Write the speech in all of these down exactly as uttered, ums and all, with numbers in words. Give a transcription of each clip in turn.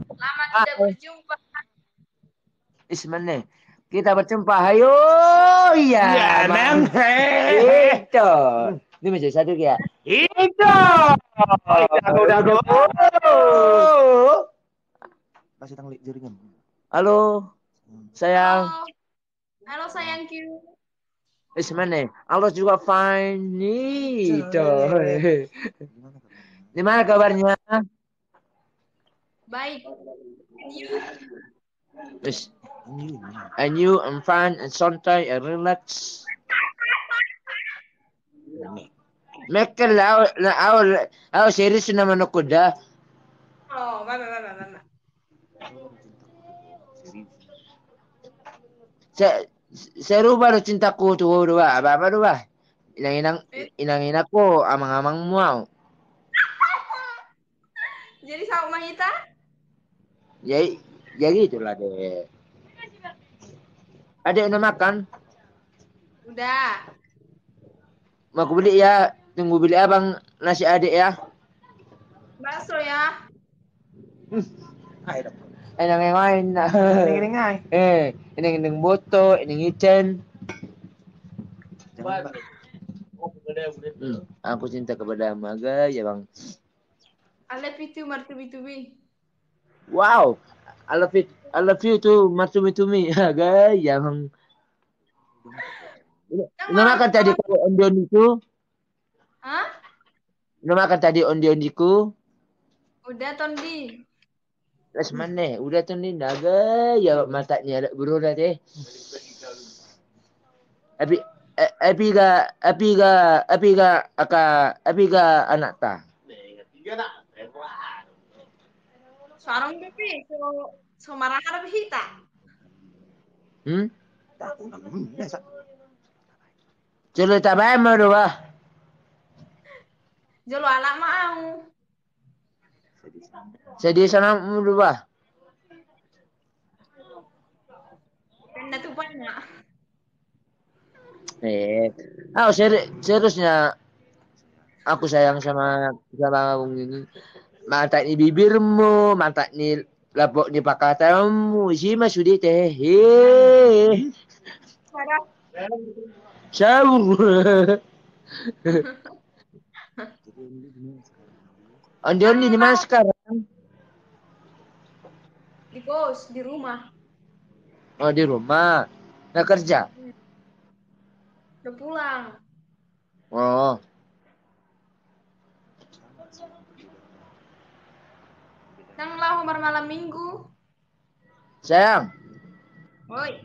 Lama tidak berjumpa. Ismene. Kita berjumpa. Hayo, iya, Mang. Itu. Ini masih satu ya. Itu. Dago, dago. Kasih tang jaringan. Halo, sayang. Halo, sayangku. Ismene. Halo juga, fine. Itu. Gimana kabarnya? Baik. And you? Yes. And you, I'm fine and santai and relax. Mekel au, au, au serius nama nokuda. Oh, mama, mama, mama. Se, serupa do cintaku tu ho do ba, apa, apa do ba? Inang-inang, inang-inangku, amang-amangmu au. Jadi saut ma hita? Ya, ya gitulah deh. Adek udah makan? Udah. Mau aku beli ya, tunggu beli abang nasi adek ya. Bakso ya. Ayo dong. Enang yang lain. Enang yang lain. Eh, enang enang boto, enang icen. Hmm, aku cinta kepada Maga ya bang. I love you too, Martubi-tubi. Wow, I love it. I love you too, Martubi-tubi. Gaya bang. Udah makan tadi kau ondi-ondiku? Hah? Udah makan tadi ondi-ondiku? Udah, Tondi. Las mana? Udah, Tondi. Naga ya mata ni anak berura deh. Api, api ga, api ga, api ga aka, api ga anak ta. Sarong dope, so, so marahar hita. Hmm? Jolo tabaen ma do bah. Jolo alak ma au. Sadia sana mu do bah. Kena tu pana. Eh, au seri, seriusnya aku sayang sama sama abang ini. Mata ni bibirmu, mata ni lapok ni pakatamu, isi ma sude te. He. Sabu. Ondi-ondi di mana sekarang? Di kos, di rumah. Oh, di rumah. Nggak kerja? Udah pulang. Oh. Nang laho marmalam minggu. Sayang. Oi.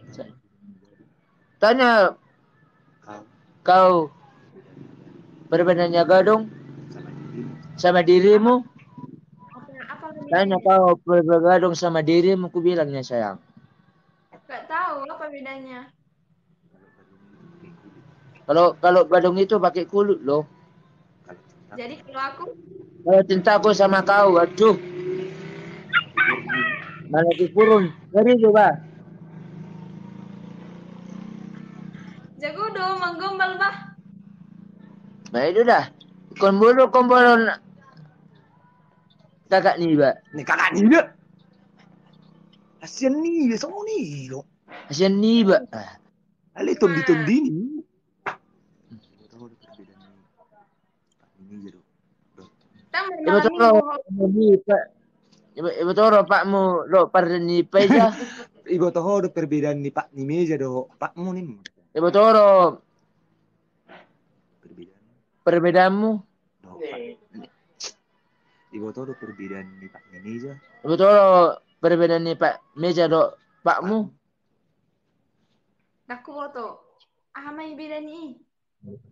Tanya kau perbedaannya gadong sama dirimu? Apa, apa bedanya? Tanya kau perbedaannya gadong sama dirimu, ku bilangnya sayang. Gak tahu apa bedanya. Kalau, kalau gadong itu pakai kulit loh. Jadi kalau aku? Kalau cintaku sama kau, aduh. Mana di purun? Ngeri juga. Jago do manggombal bah. Nah itu dah. Kombolo, kombolo kakak ni bah. Ni kakak ni bah. Kasian ni bah, sama ni kok. Kasian ni bah. Ale tondi-tondi ni. Iba toro, iba toro pakmu do parden ni meja. Iba toro do perbedaan ni pak ni meja do pakmu ni. Iba toro perbedaanmu. Iba toro perbedaan ni pak ni meja. Iba toro perbedaan ni pak meja do pakmu. Dakku boto. Aha ma i beda ni i?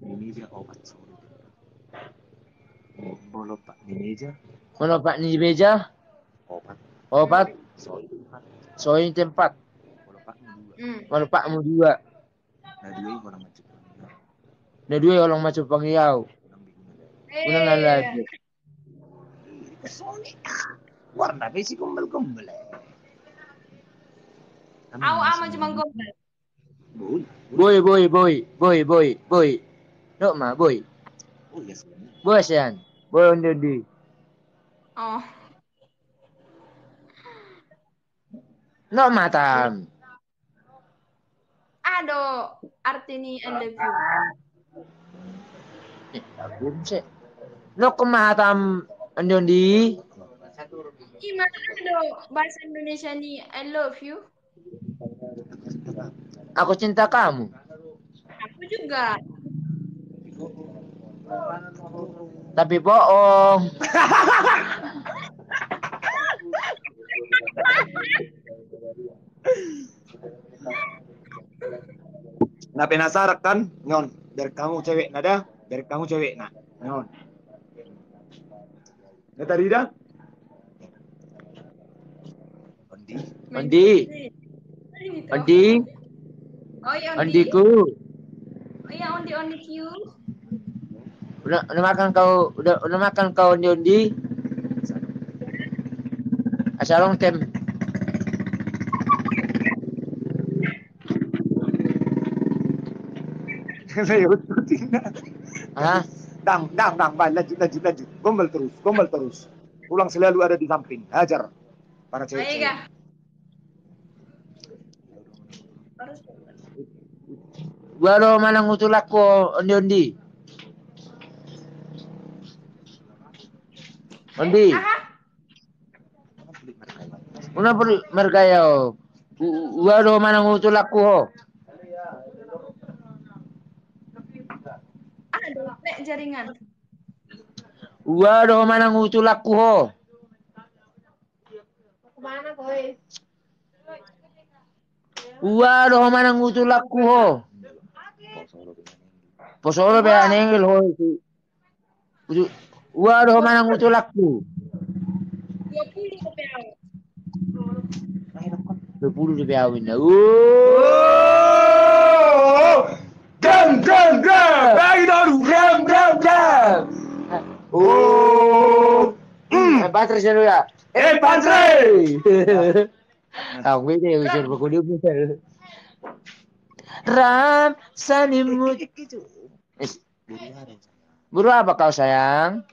Ini dia opat sori. Molo pak ni meja. Molo pak ni meja. Opat. Opat. Sori tempat. Sori tempat. Molo pakmu dua. Hmm. Molo pakmu dua. Na dua i orang macam. Na dua i orang macam pangiau. Unang lagi. Warna pe si gombal-gombal. Au ama cuma gombal. Boi, boi, boi, boi, boi, boi. Dok ma, boi. Boi sian. Boi ondi-ondi. Oh. No matam. Ado arti ni I love you. Eh, belum sih. No kemahatam ondi-ondi. Ima ado bahasa Indonesia ni I love you. Aku cinta kamu. Aku juga. Tapi bohong. Na penasaran kan? Ngon, biar kamu cewek nada, biar kamu cewek na. Ngon. Na tarida? Ondi. Ondi. Ondi. Oh iya, Ondi. Ondiku. Oh iya, Ondi, Ondi kiu. Udah, udah makan kau, udah, udah makan kau, Ondi, Ondi? Asa long tem. Hah? Dang, dang, dang, baik, lanjut, lanjut, lanjut. Gombal terus, gombal terus. Tulang selalu ada di samping. Hajar para cewek-cewek. Ua do manang utulanku, Ondi, Ondi. Ondi. Aha? Unang pelit margaya ho. U-, ua do manang utulanku ho. Aduh, nek jaringan. Ua do manang utulanku ho. Ua do manang utulanku ho. Poso do pe anengel ho. Utu-, ua do manang utulanku. Dua puluh do pe au inna. Oh! Dam, dam, dam! Bagi dolu, dam, dam, dam! Oh! Hmm. Eh, Patri, saya dulu ya. Eh, Patri! Tahu gue deh, bisa berkuda bisa. Ram, sanimut. Eh, buru apa kau, sayang?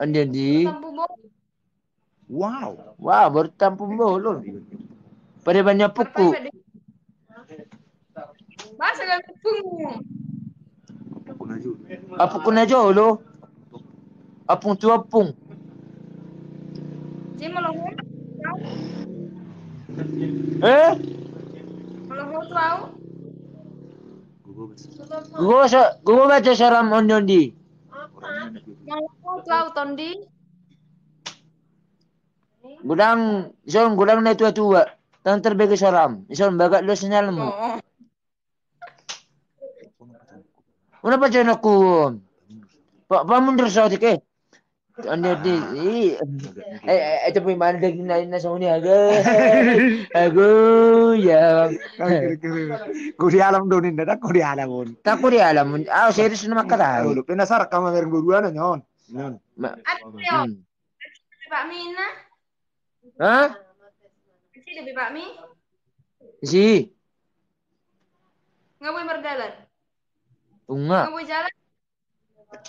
Ondi, Ondi. Wow. Wow, baru tampung bolon. Pada banyak puku. Masa gak puku? Apung na jolo. Apung tu apung. Jadi mau lo. Eh? Mau lo tu au? Gogo so, gogo baca soram Ondi-Ondi. Mau lo tu au, Tondi? Godang, ison godang na tua-tua. Tang terbege soram. Ison bagak lo sinyalmu. Oh. Unang pajonokku. Pa, pamundur saotik, eh. Ondi-Ondi, i. Eh, eh, eh, tapi mana daging lain na songon i, ago. Ago, ya. Kau di alam do ninna, tak kau di alam on. Tak kau di alam on. Ah, serius nama kata. Penasaran kamu mereng dua-duana, nyon. Nyon. Ma-, hmm. Pak Mina. Hah? Isi lebih Pak Mi? Isi. Nggak boleh berjalan. Unga. Nggak boleh jalan.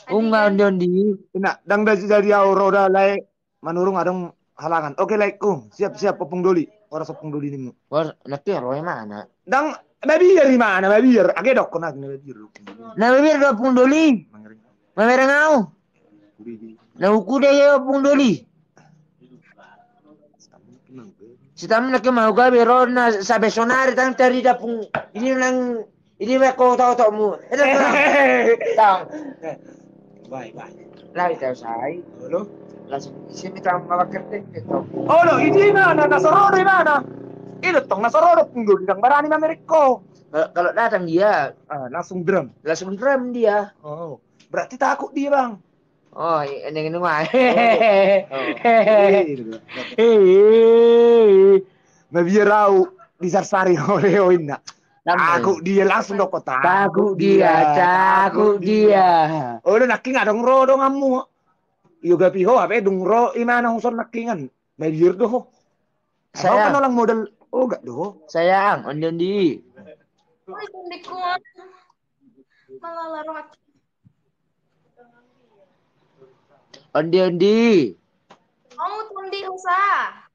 Unga, Ondi-Ondi. Ina, dang da jadi au ro da lae manurung adong halangan. Oke, laeku. Siap, siap, Ompung Doli. Horas Ompung Doli nimu. Horas, nanti ro i mana? Dang, mabiar i mana, mabiar. Age dokkon, age mabiar. Na mabiar do Ompung Doli. Mangering. Mamereng au. Na hukuda i Ompung Doli. Sitamu na ke mau gabe ro na sabe sonari tang tari dapung. Ini nang, ini me ko tau tau mu. Tang. Baik, baik. Lai tau sai. Langsung isi kita mau kertek gitu. Oh, lo, ini mana? Nasoro di mana? Ini tong Nasoro Ompung Doli nang barani mamereng ko. Kalau, kalau datang dia, ah, langsung drum. Langsung drum dia. Oh. Berarti takut dia, Bang. Oh, i-, ini, ini mah. Oh. Oh. Iya, gitu. Iya. Mabiar au disarsari oleh oinna. Takut dia langsung dokon, takut dia, takut dia. Oh, udah nangkin adong ro donganmu. Yo gapi ho, ape dung ro i mana huson nangkinan. Mabiar do ho. Sayang. Kan olang modal, oh, gak do ho. Sayang, Ondi-Ondi. Oi, Ondi ku. Malah larang. Ondi-Ondi. Mau Tondi, usah.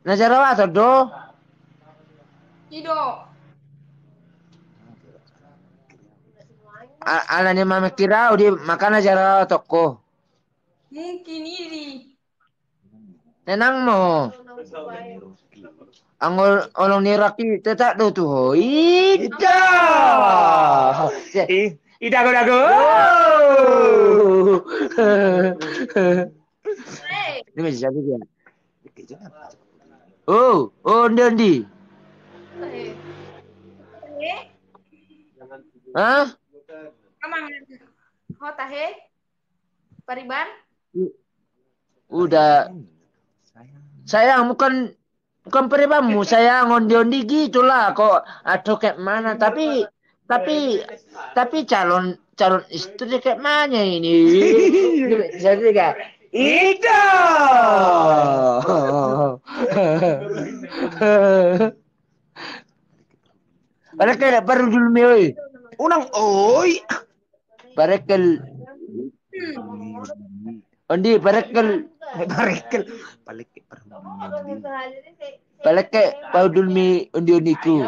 Na jerawatan do. Ido. Ala ni mamikir au di, makana jerawatan ho. Mungkin idi. Tenang mo. Anggo holong ni Rocky tetap do tu ho. Ida. Ida go dago. Ini masih satu dia. Oh, oh, ondi, ondi. Hah? Ho tahe. Pariban? Udah. Sayang, bukan, bukan paribanmu, sayang, ondi-ondi gitu lah. Kok atau kayak mana? Tapi, tapi, tapi calon, calon istri kayak mana ini? Jadi kan? Ida. Ada kayak baru dulu, oi. Unang, oi. Parekel. Ondi, parekel. Parekel. Parekel. Parekel, pahundulmi ondi-ondiku.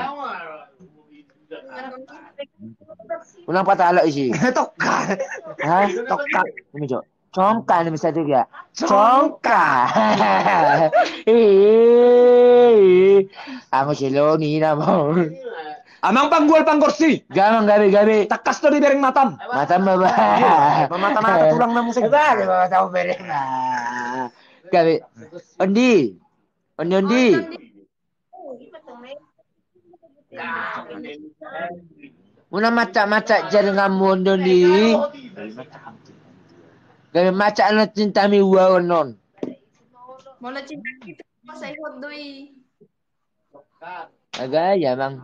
Unang patalo isi. Tokka. Hah? Tokka. Ini, Cok. Congka ni bisa juga. Congka. Ih, aku siloni namo. Amang panggual panggorsi. Gamang gabe gabe. Tangkas do dibereng matam. Matam baba. Iya, mamata-mata tulang na museng. Baba, baba tahu bereng. Gabe. Ondi. Ondi, ondi. Muna macak-macak jaringanmu ondi, ondi. Gabe macak na cintami uaon non. Molo cinta itu masa ihot doi. Agak ya bang.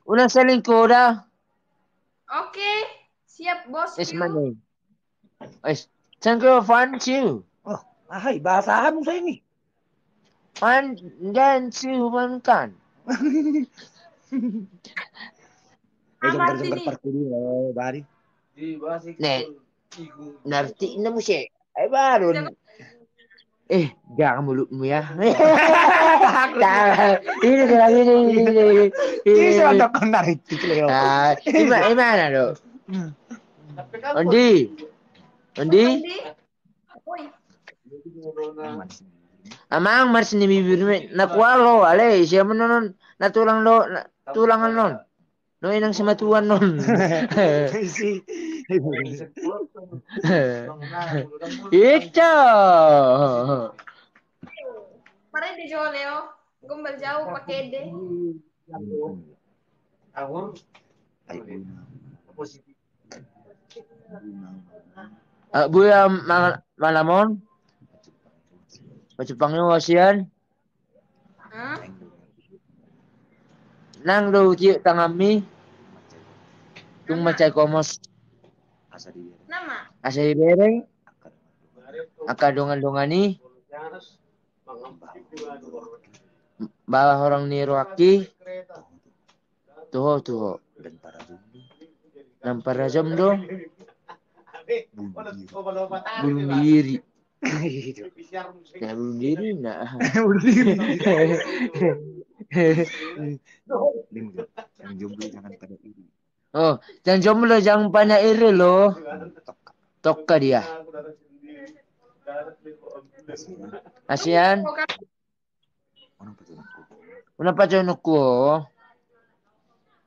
Unang selingkuh dah. Oke, siap bos. Yes, money. Wes, thank you, Van Chiu. Oh, ahai, bahasa anu saya ini. Van dan Chiu Van kan. Eh, jangan terjembar parkuri, eh, bari. Nih, nanti ini musik. Eh, baru. Eh, jangan mulutmu ya. Ini, ini, ini. Ini sebab kau narik. Ah, ima-, imana do? Ondi. Ondi. Amang, manis ni bibirmu. Na kualo ale, siapa nonon? Na tulang do, na tulang non. No inang sematuan non. Itu. Parede jo Leo, gombal jau pakede. Abu ya malamon. Macupang yo wasian. Nang do tiuk tanganmi. Tung mansai komos. Asa dibereng angka dongan-dongan i. Bawa horong ni rohaki. Tuho, tuho. Dan parajom do. Bunuh diri. Bunuh diri. Nah, bunuh diri nah. Bunuh diri. Yang jomblo jangan pada iri. Oh, yang jomblo jangan pada iri lo. Tokka dia. Asian. Unang pajonokku. Unang pajonokku.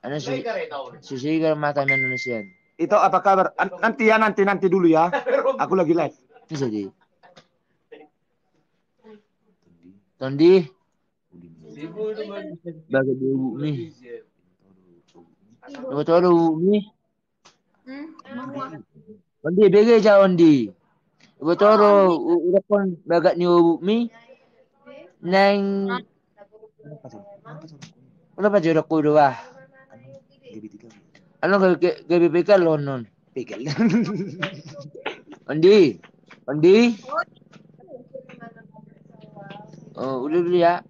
Ana si, si Sigar mata manusian. Ito, apa kabar? Nanti ya, nanti, nanti dulu ya. Aku lagi live. Bisa di. Tondi. Baga di obukmi. Baga di obukmi. Ondi, bege ja ondi. Iboto do udokkon bagat ni obukmi. Nang. Ula pa jodok ku do bah. Ano gabe begal lonon. Begal. Ondi. Ondi. Oh, udah dulu ya.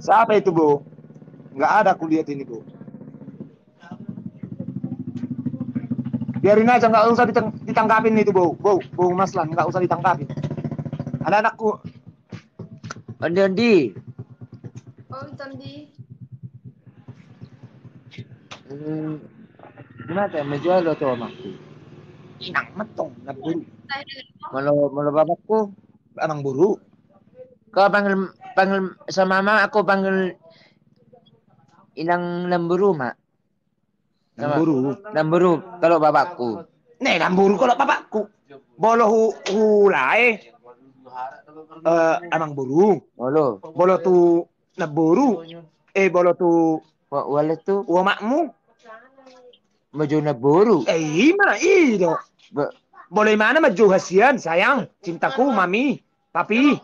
Siapa itu, Bu? Nggak ada kulihat ini, Bu. Biarin aja, nggak usah ditang-, ditangkapin itu, Bou. Bou, Bou Maslan, nggak usah ditangkapin. Anak-anakku. Ondi, Ondi. Oh, Tondi. Hmm, gimana ya, menjual lo tuh, Mak? Inang metong, nabun. Saya Molo, molo bapakku, Amang Boru. Kau panggil, panggil sama mama, aku panggil Inang Namboru, Mak. Sama. Namboru. Namboru, kalau bapakku. Ne, Namboru kalau bapakku. Molo hu-, hulae, eh, Amang Boru. Molo. Molo tu Namboru. Eh, molo tu Wa-, wale tu. Uamakmu. Manjou Namboru. Eh, ima, i do. Ba- Molo imana manjou hasian, sayang, cintaku, mami, papi.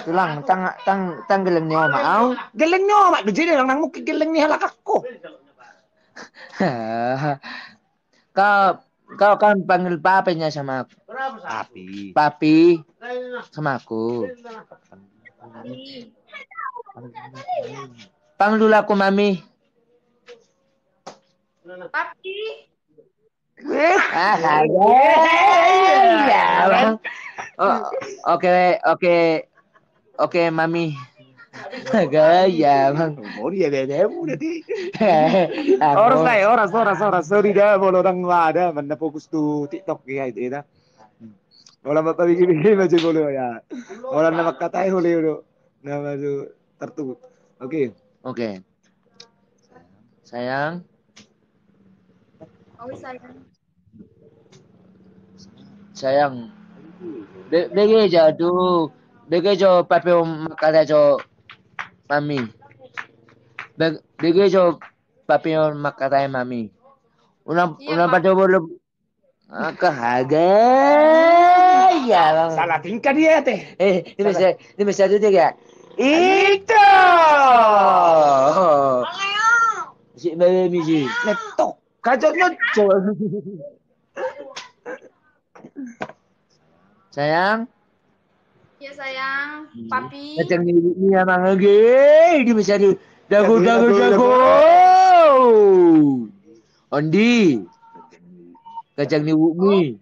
Tulang, tang, tang, tang gelleng ni omak au. Gelleng ni omak do, jadi nang, nang mungkin gelleng ni halakakku. Kau, kau kan panggil papenya sama aku. Papi. Papi sama aku. Panggil dulu aku mami. Papi. Ah, iya, Bang. Oh, oke, oke. Oke, mami. Gaya, Bang. Oh, iya, bebe, udah di. Horas, dai, horas, horas, horas. Sorry dah, molo ndang ada, mana fokus tu TikTok ya, itu, ya. Molo na mambege-bege ma jo molo ya. Molo na mangkatai, molo do. Na ma jo tartubu. Oke. Oke. Sayang. Oi, sayang. Sayang. Be-, bege jo tu. Bege jo papi on mangkatai jo mami. Be-, bege jo papi on mangkatai mami. Unang, iya, unang Pak. Pacobo lo. Angka haga. Iya, Bang. Salah tingkah dia, teh. Eh, ini salah. Bisa, ini bisa tu dia. Itu. Si bebe misi. Netok. Kacau nyocok. Sayang. Iya, sayang. Hmm. Papi. Kacang ni, ni amang age. Ini bisa di dago, dago, dago, dago, dago. Ondi. Kacang ni bumi. Oh.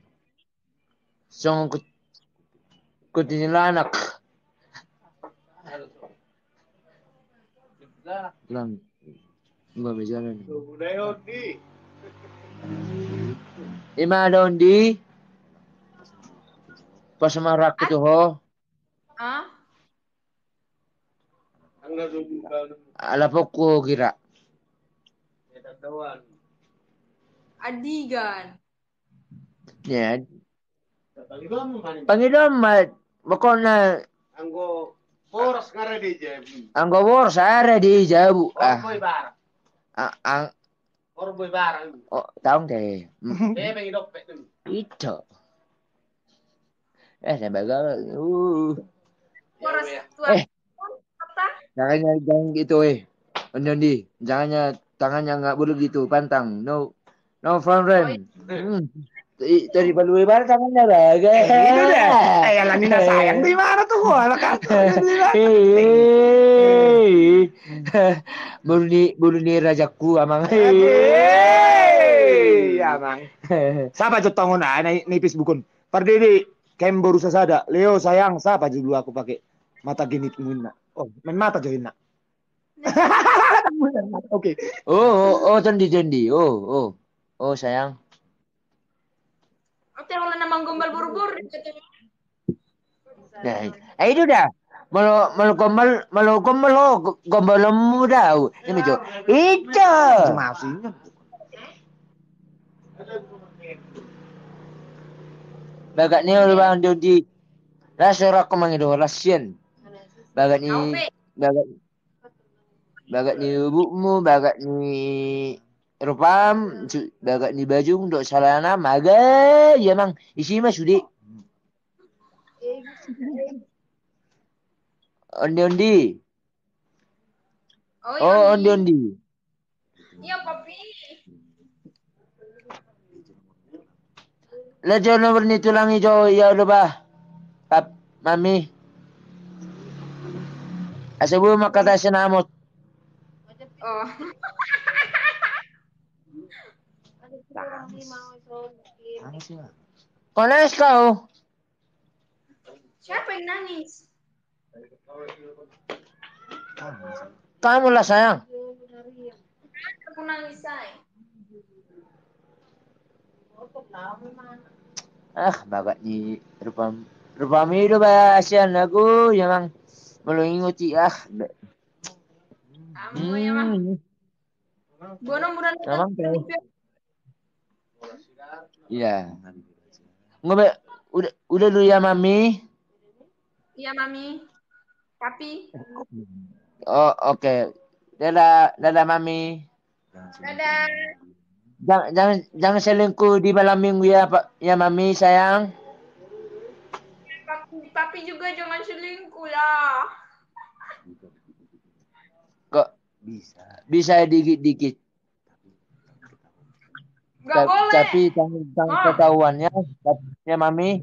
Songon kut-, kuntilanak. Lang. Ima da Ondi. Pas marangkup tu ho. Hah? Ala pokku gira. Andigan. Ya. Pangido ma, pokokna. Anggo boras nga ra di jabu. Anggo boras nga ra di jabu. Ah. Orboi barang. Ah, ang-, orboi barang. Oh, tahu deh. Hmm. Bebe ngidope. Itu. Eh, saya bagal. Uh. Boras, ya, ya. Tuan. Eh. Tangannya jangan gitu, eh. Ondi, Ondi. Jangannya, tangannya nggak boleh gitu, pantang. No, no front rem. Oh, iya. Hmm. I-, tadi balue bar tangannya bagai. Eh, gitu deh. Eh, ya, lani na sayang di mana tuh? Gua anak aku. Eh. Murni, murni rajaku, amang. Eh, amang. Siapa jo tongon, ah, ni, ni Facebookon. Pardede, kem boru sasada. Leo, sayang, siapa judul aku pakai? Mata genitmu inna. Oh, main mata jo inna. Oke. Oh, oh, oh, Tondi, Tondi. Oh, oh. Oh, sayang. Oke, kalau nama gombal buru-buru, gitu. Nah, eh, itu dah. Molo, molo gombal, molo gombal, oh, go-, gombalmu dah. Ini jo. Itu. Bagak ni, olo, Bang Dodi. Las ora ko mangido, las sian. Bagak ni, bagak, bagak ni ubukmu, bagak ni rupam, su-, bagak ni bajung, dok salana, maga, iya, Mang. Isi ma sude. Ondi, Ondi. Oh, iya, oh, Ondi, Ondi. Iya, Papi. Lah, jo nomor ni tulang i jo, iya, olo bah. Pap, Mami. Asa boi mangkatai sinamot. Oh. Kau nangis kau? Siapa yang nangis? Kamu lah, sayang. Aku nangis, say. Ah, bagat ni rupa, rupami do ba sian aku, ya, Mang. Molo ingot i, ah. Kamu, ya, Mang. Hmm. Bono murah. Memang, Bang. Iya. Nggak, Be, udah, udah dulu ya, Mami. Iya, Mami. Tapi. Oh, oke. Dadah, dadah, Mami. Dadah. Jangan, jangan, jangan selingkuh di malam minggu ya, Pak, ya, Mami, sayang. Papi, papi juga jangan selingkuh lah. Kok bisa, bisa dikit-dikit. Nggak boleh. Tapi jangan, jangan ketahuan ya, ya, Mami.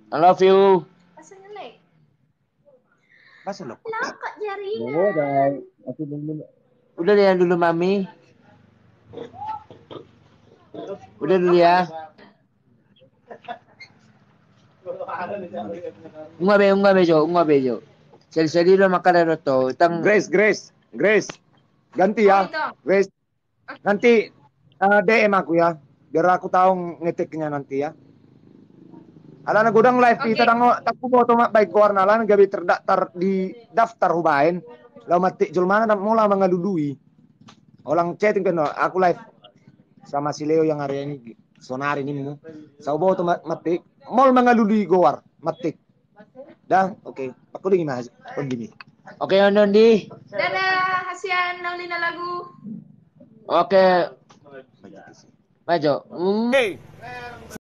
I love you. Udah, udah. Aku dulu, udah ya dulu, Mami. Udah dulu ya. Unga be, unga be jo, unga be jo. Seri-seri lo maka ada to. Tang Grace, Grace, Grace. Ganti ya, Grace. Nanti, eh, D M aku ya, biar aku tahu ngetiknya nanti ya. Alana godang live hita, dang, dang huboto ma baen goarna, alana gabe terdaftar di daftar hubaen. Laho mantik jolmana, dang molo mangalului. Holan chatting pe no, aku live sama si Leo yang hari ini, sonari nimmu. Sai huboto ma-, mantik, molo mangalului goar, mantik. Dah, oke. Aku dingin aja. Ondi. Oke, Ondi. Dadah, hasian, nauli na lagu. Oke. Maju. Hmm. Oke.